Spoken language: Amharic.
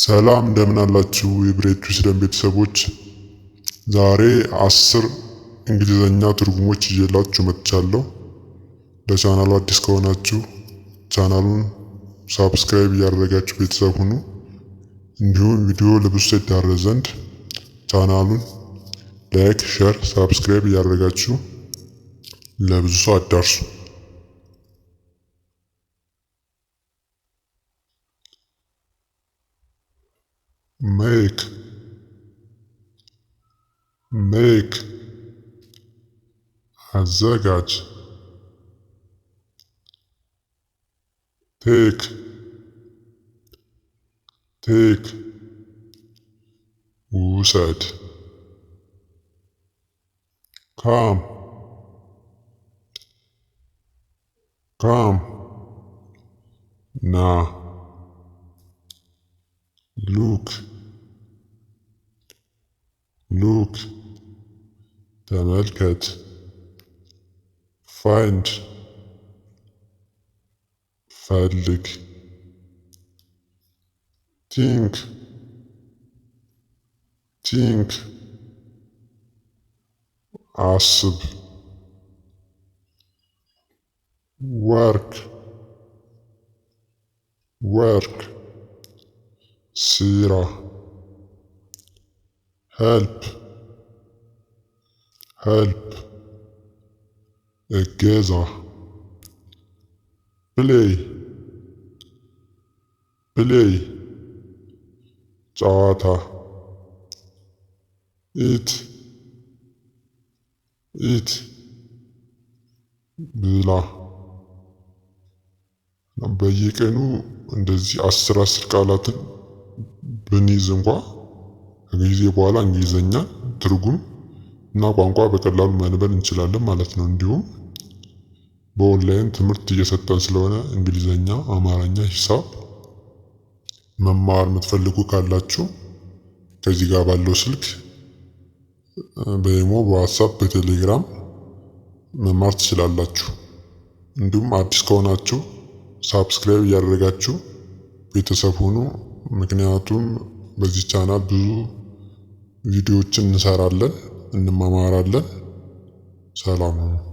ሰላም እንደምን አላችሁ የብሬቱ ስደን ቤተሰቦች፣ ዛሬ 10 እንግሊዘኛ ትርጉሞች ይዤላችሁ መጥቻለሁ። ለቻናሉ አዲስ ከሆናችሁ ቻናሉን subscribe እያደረጋችሁ ቤተሰብ ሁኑ። እንዲሁም ቪዲዮ ለብዙ ሰው ይዳረስ ዘንድ ቻናሉን like፣ share፣ subscribe እያደረጋችሁ ለብዙ ሰው አዳርሱ። Make, make፣ አዘጋጅ። Take, take፣ ውሰድ። Come, come፣ ና። Look, look፣ ተመልከት። Find፣ ፈልግ። Think, think፣ አስብ። Work, work፣ ስራ። Help, help፣ እገዛ። Play, play፣ ጨዋታ። Eat, eat፣ ብላ። በየቀኑ እንደዚህ 10 10 ቃላትን ብንይዝ እንኳ ከጊዜ በኋላ እንግሊዘኛ ትርጉም እና ቋንቋ በቀላሉ ማንበብ እንችላለን ማለት ነው። እንዲሁም በኦንላይን ትምህርት እየሰጠን ስለሆነ እንግሊዘኛ፣ አማርኛ፣ ሂሳብ መማር የምትፈልጉ ካላችሁ ከዚህ ጋር ባለው ስልክ በኢሞ፣ በዋትሳፕ፣ በቴሌግራም መማር ትችላላችሁ። እንዲሁም አዲስ ከሆናችሁ subscribe እያደረጋችሁ ቤተሰብ ሁኑ። ምክንያቱም በዚህ ቻናል ብዙ ቪዲዮዎችን እንሰራለን፣ እንማማራለን። ሰላም ሁኑ።